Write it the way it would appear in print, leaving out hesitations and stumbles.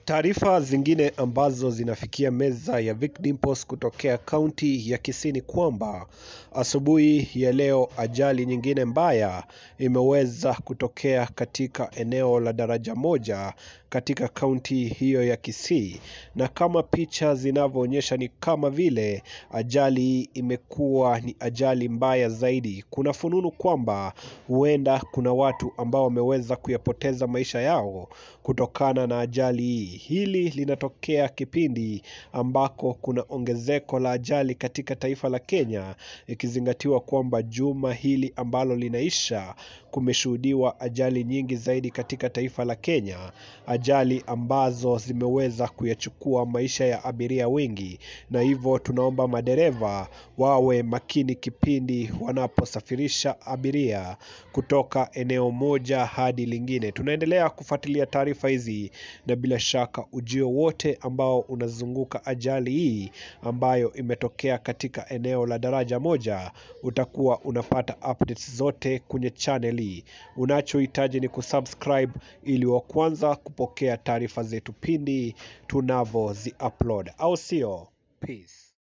Taarifa zingine ambazo zinafikia meza ya Vic Dimples kutokea kaunti ya Kisii ni kwamba asubuhi ya leo ajali nyingine mbaya imeweza kutokea katika eneo la daraja moja katika kaunti hiyo ya Kisii, na kama picha zinavyoonyesha ni kama vile ajali imekuwa ni ajali mbaya zaidi. Kuna fununu kwamba huenda kuna watu ambao wameweza kuyapoteza maisha yao kutokana na ajali hii. Hili linatokea kipindi ambako kuna ongezeko la ajali katika taifa la Kenya, ikizingatiwa kwamba juma hili ambalo linaisha kumeshuhudiwa ajali nyingi zaidi katika taifa la Kenya, ajali ambazo zimeweza kuyachukua maisha ya abiria wengi, na hivyo tunaomba madereva wawe makini kipindi wanaposafirisha abiria kutoka eneo moja hadi lingine. Tunaendelea kufuatilia taarifa hizi na bila shaka ujio wote ambao unazunguka ajali hii ambayo imetokea katika eneo la daraja moja, utakuwa unapata updates zote kwenye channel hii. Unachohitaji ni kusubscribe ili wa kwanza kupokea taarifa zetu pindi tunavyozi upload, au sio? Peace.